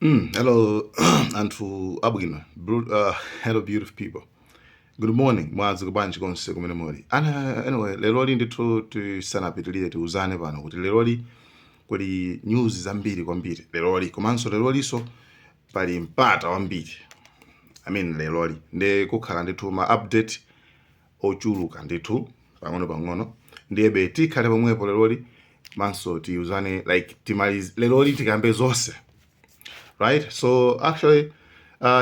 Hello anthu abwino. Hello beautiful people. Good morning. Mwadzuka bwanji konse kumene muli? Ana anyway, leroli ndithu tisanapitilire tiuzane pano kuti leroli kuli news zambiri kwambiri leroli, komanso leroliso pali mpata wambiri. I mean, leroli ndi kukhala ndithu ma update ochuluka ndithu pang'ono pang'ono. Ndiyebe tikhale pomwepo leroli, komanso tiuzane like timalize leroli, tikambe zonse, right? So actually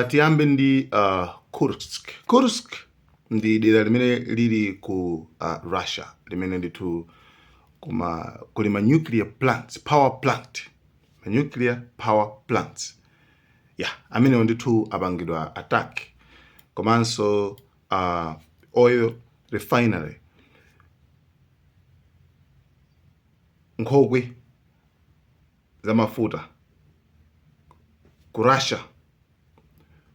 tiyambe ndi Kursk. Kursk ndi dera limene lili ku Russia, limene ndithu kuma kuli ma nuclear plants, power plant, ma nuclear power plants, yeah, amenewo ndithu apangidwa attack, komanso oil refinery, nkhokwe za mafuta ku Russia,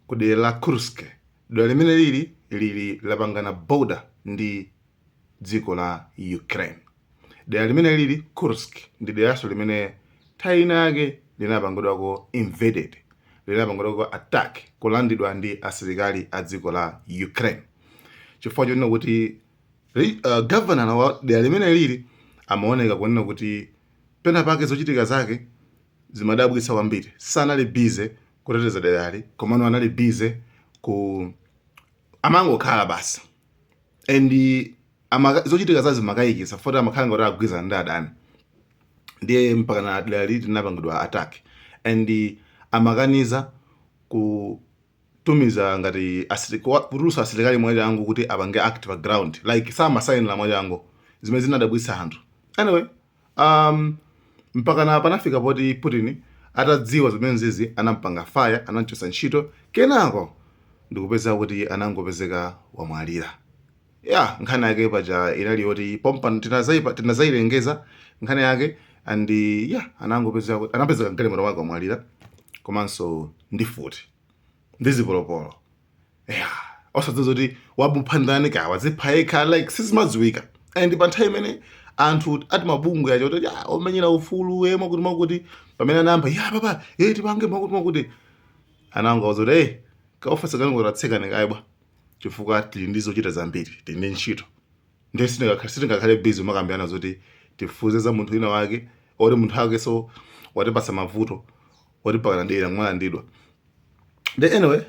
ku dera la Kursk. Dera limene lili lapangana border ndi dziko la Ukraine. Dera limene lili Kursk ndi deranso limene nthawi ina yake linapangidwako invaded, linapangidwako attack, kulandidwa ndi asilikali a dziko la Ukraine, chifukwa chonena kuti governor wa dera limene lili amaoneka kunena kuti pena pake zochitika zake zimadabwitsa kwambiri. Sanali busy kuteteza derali, komano anali busy ku amangokhala basi, and zochitika zawo zimakayikitsa poti amakhala ngati agwirizana ndi adani. Ndiye mpaka na derali linapangidwa attack, and amakaniza kutumiza ngati kutulutsa asilikali mwachangu kuti apange act pa ground, like samasayinira mwachangu, zimene zinadabwitsa anthu. Anyway, mpaka na panafika poti Putin atadziwa zimene zizi anampanga fire, anamchotsa ntchito. Kenako ndikupeza kuti anangopezeka wamwalira. Ya, nkhani yake paja inali yoti pompano tinazayilengeza nkhani yake, and yeah, anangopezeka kuti anapezeka mgalimoto mwake wamwalira, komanso ndi mfuti ndi zipolopolo, yeah, osadziwa zoti wamupha ndani, kaya wadzipha yekha, like sizimadziwika. And pa nthawi imene anthu ati mabungwe acho kuti ah, omenyera ufulu e mwakuti mwakuti, pamene anayamba ya papa ye tipange mwakuti mwakuti, anangouza kuti, "Hey, kaofesi kanu tatsekani kaye bwa, chifukwa tili ndi zochita zambiri, tili ndi ntchito, ndiye sitingakhale busy makambirana zoti tifuze za munthu wina wake oti munthu wake so watipatsa mavuto oti pakana dera mwalandidwa." The anyway,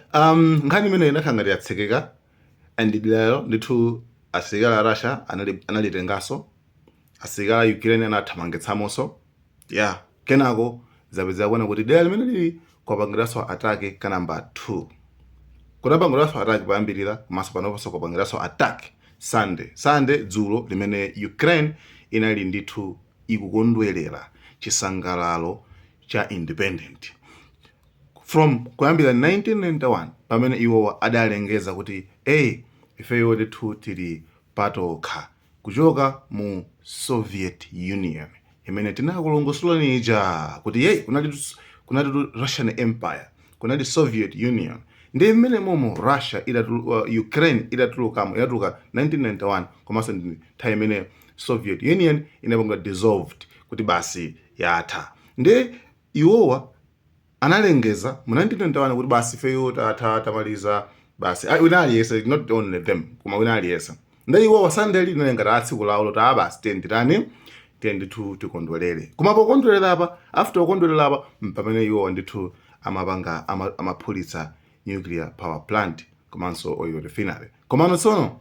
nkhani imene inakhala ngati yatsekeka, and deralo ndithu asilikali a Russia analitenganso, asilikali a Ukraine anathamangitsamonso. Yeah, kenako zapezeka kuona kuti dera limene lili kwapangiranso attack ka number 2. Kunapangiranso attack poyambirira, komanso panoponso kwapangiranso attack Sunday dzulo, limene Ukraine inali ndithu ikukondwerera chisangalalo cha independent from kuyambira 1991, pamene iwowa adalengeza kuti, "Ey, ifeyo ndithu tili patokha kuchoka mu Soviet Union," imene tinakulongosolani ija kuti yeyi kunali Russian Empire, kunali Soviet Union. Ndi mmene momo Russia Ukraine idatulukamo, idatuluka 1991, komanso ndi nthawi imene Soviet Union inapanga dissolved kuti basi yatha. Ndi iwowa analengeza mu 1991 kuti basi ifeyo tatha, tamaliza basi. Ah, wina aliyense, not only them, koma wina aliyense. Ndi iwowa Sunday linali ngati a tsiku lawo loti, "Ah, basi, tiye nditani, tiye ndithu tikondwerere." Koma pokondwerera apa, after kukondwerera apa, pamene iwowa ndithu amapanga amaphulitsa nuclear power plant komanso oil refinery. Komano tsono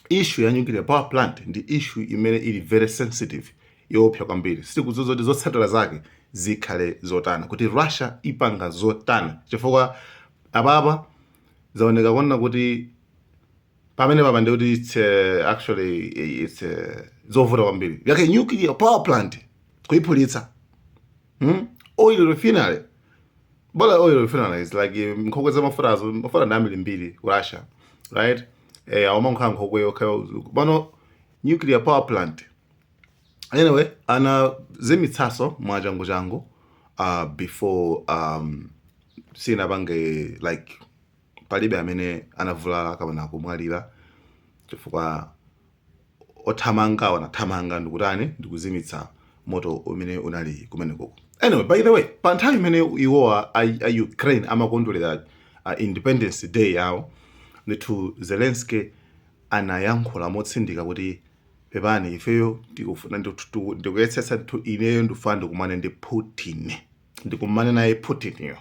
issue ya nuclear power plant ndi issue imene ili very sensitive, yoopsa kwambiri. Sitikudziwa zoti zotsatira zake zikhale zotani, kuti Russia ipanga zotani, chifukwa apapa zaoneka kuona kuti pamene papa ndi kuti it's actually it's zovuta kwambiri yake nuclear power plant kuiphulitsa, Oil refinery, bola oil refinery is like nkhokwe za mafutazo, mafuta ndi ambirimbiri ku Russia, right? Awamankhula nkhokwe yokha pano, nuclear power plant. Anyway, anazimitsaso mwachangu changu before sinapange, like palibe amene anavulala kapena kumwalira, chifukwa othamanga anathamanga ndikutani, ndikuzimitsa Moto umene unali kumenekoko. Anyway, by the way, pa nthawi imene iwowa a Ukraine amakondwerera Independence Day yawo ndithu, Zelensky anayankhula motsindika kuti, "Pepani, ifeyo tikufuna ndikuyesetsa ndithu, ineyo ndikufuna ndikumane ndi Putin, ndikumane naye Putiniyo,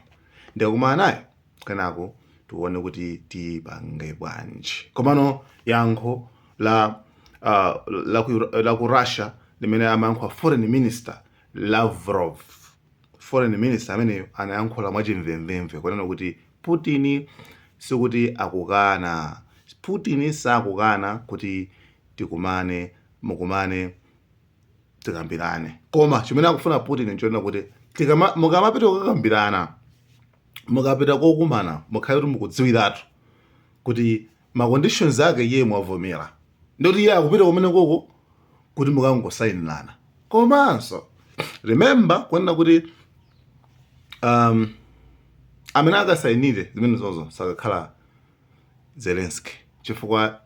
ndikakumana naye kenako tione kuti tipange bwanji." Komano yankho la ku Russia limene amayankhula foreign minister Lavrov, foreign minister ameneyo anayankhula mwachimvemvemve kunena kuti Putin sikuti akukana, Putin sakukana kuti tikumane, mukumane, tikambirane, koma chimene akufuna Putin nchonena kuti mukamapita kukakambirana, mukapita kokumana, mukhale kuti mukudziwiratu kuti ma conditions ake iye mwavomera, ndikuti iye akupita kumene koko kuti mukangosayinirana. Komanso remember kunena kuti amene akasayinire zimenezozo sakakhala Zelensky, chifukwa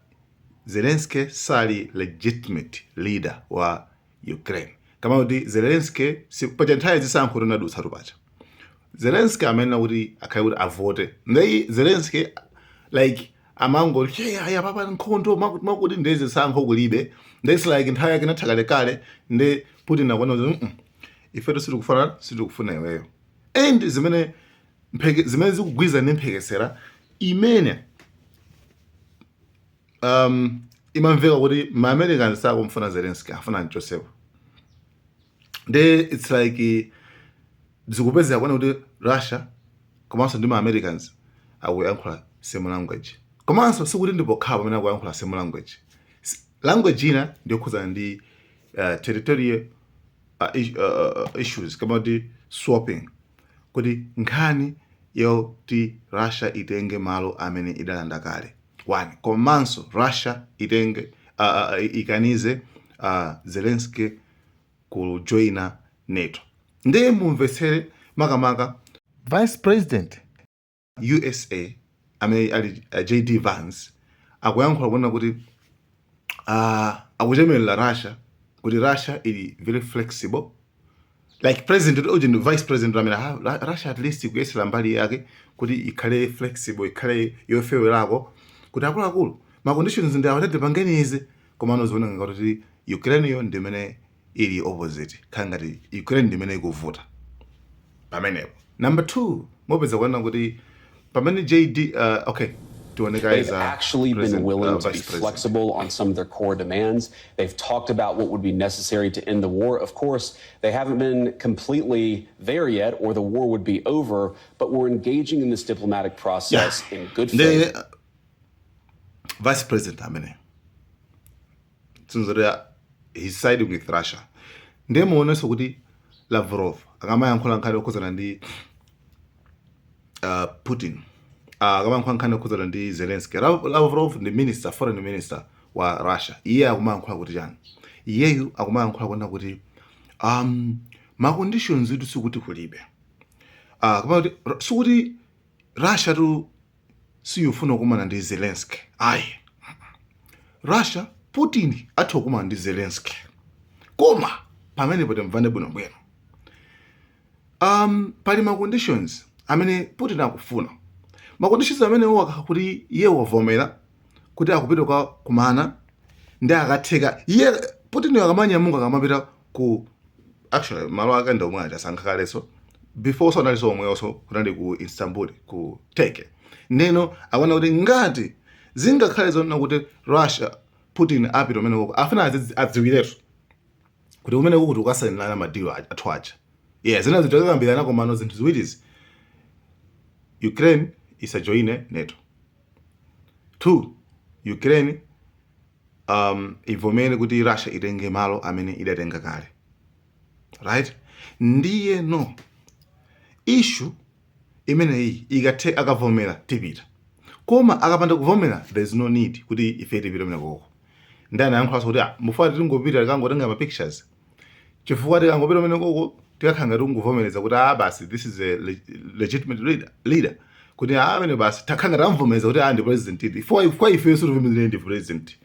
Zelensky sali legitimate leader wa Ukraine. Kama kuti Zelensky pacha nthawi zisankho tinadutsatu pacha, Zelensky amene kuti akhale kuti avote, ndi Zelensky like amangoti, "Hey, aya papa nkhondo makuti makuti, ndi zisankho kulibe." Ndi like nthawi yake inatha kalekale. Ndi Putin akuona kuti, ifeto sitikufuna, sitikufuna iweyo." And zimene zimene zikugwiza ndi mphekesera imene imamveka kuti ma Americans sakumfuna Zelensky, afuna mchosepo. Ndi it's like zikupezeka kuona kuti Russia komanso ndi ma Americans akuyankhula same language. Komanso sikuti ndipo pokhapo pamene akuyankhula same language. Language ina ndiyokhudzana ndi territorial issues, kama kuti swapping, kuti nkhani yoti Russia itenge malo amene idalanda kale, one, komanso Russia itenge ikanize Zelensky kujoina NATO. Ndiye mumvetsere makamaka vice president USA amene ali JD Vance akuyankhula kuona kuti akuchemerera Russia kuti Russia ili very flexible, like president uja ndi vice president amene, Russia at least kuyesera mbali yake kuti ikhale flexible, ikhale yofewerako, kuti akuluakulu, ma conditions ndi awa, tipangeni izi. Komano zioneka ngati kuti Ukraine yo ndi imene ili opposite, khala ngati Ukraine ndi imene ikuvuta pamenepo. Number two, mopeza kuona kuti pamene JD okay, tioneka They've za actually been president, willing to be vice president. Flexible on some of their core demands. They've talked about what would be necessary to end the war. Of course, they haven't been completely there yet, or the war would be over, but we're engaging in this diplomatic process in good faith. Ndi vice president amene sinzoti he's siding with Russia. Ndiye muonenso kuti Lavrov akamayankhula nkhani yokhudzana ndi Putin, akamayankhula nkhani yokhudzana ndi Zelensky, Lavrov ndi minister, foreign minister wa Russia, iye akumayankhula kuti chani? Iyeyu akumayankhula kuona kuti ma conditions itu sikuti kulibe, koma kuti sikuti Russia tu siyufuna kukumana ndi Zelensky, ayi. Russia, Putin atha kukumana ndi Zelensky, koma pamenepo timvane bwinobwino, pali ma conditions amene Putin akufuna. Ma conditions amene wakha kuti iye wavomera kuti akupita kwa kumana ndi akatheka iye Putin akamanyamuka, akamapita ku, actually malo ake ndi omwe aja asankha kalenso before, so analinso omweyonso kunali ku Istanbul ku Turkey. Ndeno akuona kuti ngati zingakhale zonena kuti Russia, Putin apita umene koko, afuna adziwiretu kuti kumene kuti ukasayinirana ma deal athu aja, yeah, zina zitakambirana, komano zinthu ziwirizi: Ukraine isajoine NATO, two, Ukraine ivomere kuti Russia itenge malo amene idatenga kale, right? Ndiye no issue imeneyi ikathe, akavomera tipita, koma akapanda kuvomera, there is no need kuti ife tipite kumene koko. Ndi anayankhulanso kuti, "Ah, mufuna tingopita tikangotenga ma pictures, chifukwa tikangopita kumene koko tikakhala ngati kungovomereza kuti, ah, basi, this is a legitimate leader, kuti ah, amene basi takhala ngati amvomereza kuti ah, ndi president ili kwa ife sitivomereza ndi president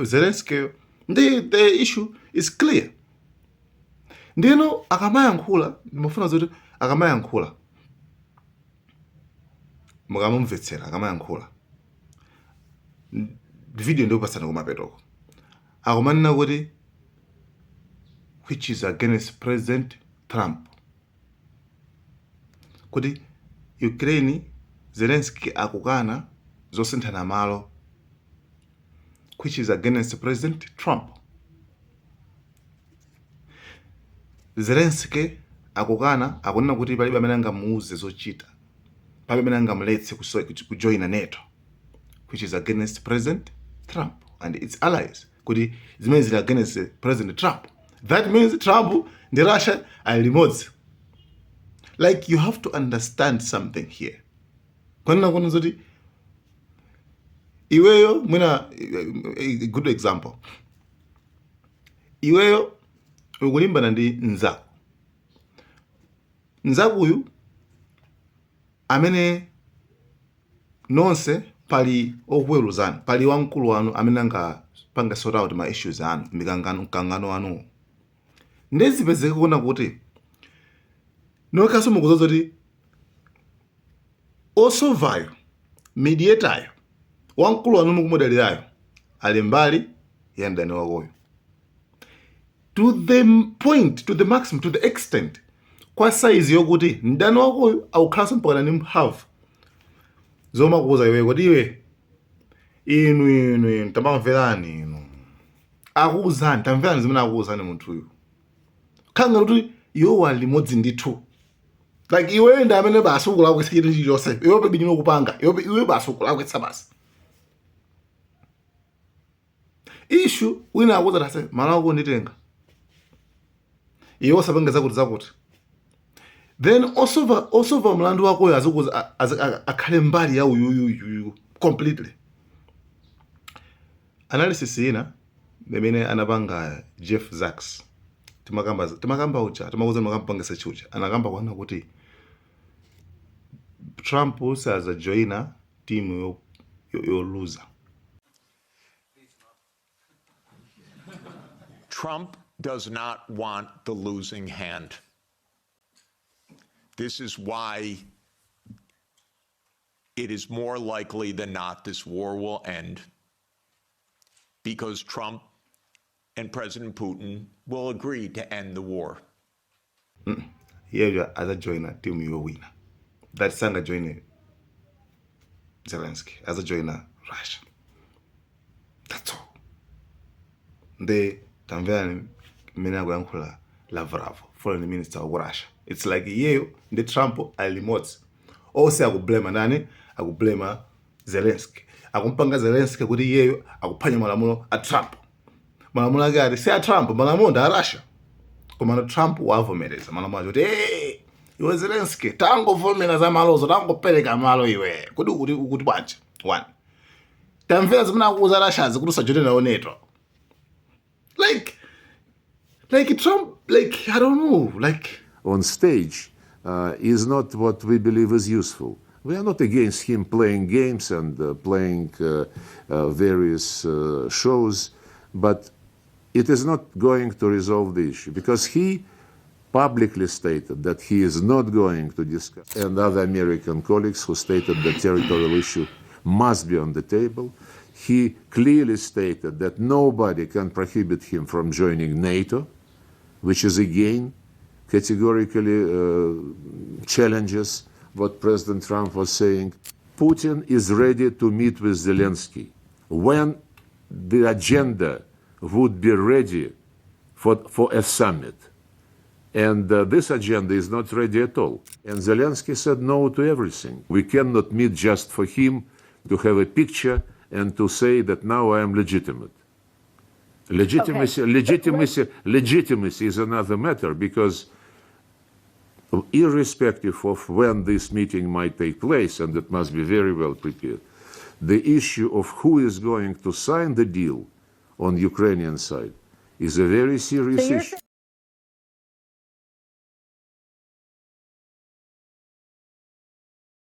Zelensky." Ndi the issue is clear. Ndino akamayankhula, ndimafuna zoti akamayankhula mukamumvetsera akamayankhula, video ndikupatsani kumapetoko, akumanena kuti which is against President Trump, kuti Ukraine, Zelensky akukana zosinthana malo, which is against President Trump. Zelensky akukana, akunena kuti palibe amene angamuuze zochita, palibe amene angamuletse kujoina NATO, which is against President Trump and its allies, kuti zimene zili against President Trump. That means Trump ndi Russia ali limodzi. Like, you have to understand something here, kwanena kuona zoti iweyo mwina, a good example, iweyo ukulimbana ndi mnzako, mnzakuyu amene nonse pali okuweruzani, pali wamkulu wanu amene angapanga sort out ma issues anu, mikangano, mkangano wanuwo. Ndezipezeka kuona kuti nokhaso mukudziwa zoti osovayo, mediatoryo, wamkulu wanu mukumudalirayo ali mbali ya mdani wakoyo, to the point, to the maximum, to the extent, kwa size yokuti mdani wakoyo akukhalanso mpakana ndi mphamvu zomakuuza iwe kuti iwe, inu, inu, inu, tamamverani, inu, akuuzani, tamverani zimene akuuzani munthuyu, khanga kuti iwo ali limodzi ndithu. Like, iweyo ndi amene basi ukulakwitsa chinthu chilichonse, iwe palibe chimene ukupanga, iwe basi ukulakwitsa basi. Issue wina akuuza tase malo ako nditenga, iwe osapanga zakuti zakuti, then osova mlandu wakoyo azikuza akhale mbali ya uyuyuyuyu completely. Analysis ina imene anapanga Jeff Sachs, timakamba uja, timakuza timakamba search uja, anakamba kuona kuti Trump sazajoina timu yoluza. Trump does not want the losing hand. This is why it is more likely than not this war will end, because Trump and President Putin will agree to end the war. Iyeyo azajoina timu yowina, that sangajoine Zelensky, azajoina Russia, that's all. Nde tamverani mmene akuyankhula Lavrov, foreign minister wa ku Russia. It's like iyeyo ndi Trump ali limodzi, onse akublema ndani? Akublema Zelensky, akumpanga Zelensky kuti iyeyo akuphwanya malamulo a Trump. Malamulo ake ati si a Trump, malamulo ndi a Russia, koma Trump wavomereza malamulo acho kuti, "Hey, iwe Zelensky, tangovomera za malozo, tangopereka malo iwe." Kuti ukuti bwanji? One, tamvera zimene akuuza Russians kuti usajoine nawo NATO. Like Trump, like, I don't know, like on stage is not what we believe is useful. We are not against him playing games and playing various shows, but it is not going to resolve the issue, because he publicly stated that he is not going to discuss, and other American colleagues who stated the territorial issue must be on the table. He clearly stated that nobody can prohibit him from joining NATO, which is again categorically challenges what President Trump was saying. Putin is ready to meet with Zelensky when the agenda would be ready for a summit. And this agenda is not ready at all. And Zelensky said no to everything. We cannot meet just for him to have a picture and to say that now I am legitimate. Legitimacy, legitimacy is another matter, because irrespective of when this meeting might take place, and it must be very well prepared, the issue of who is going to sign the deal on Ukrainian side is a very serious So you're issue.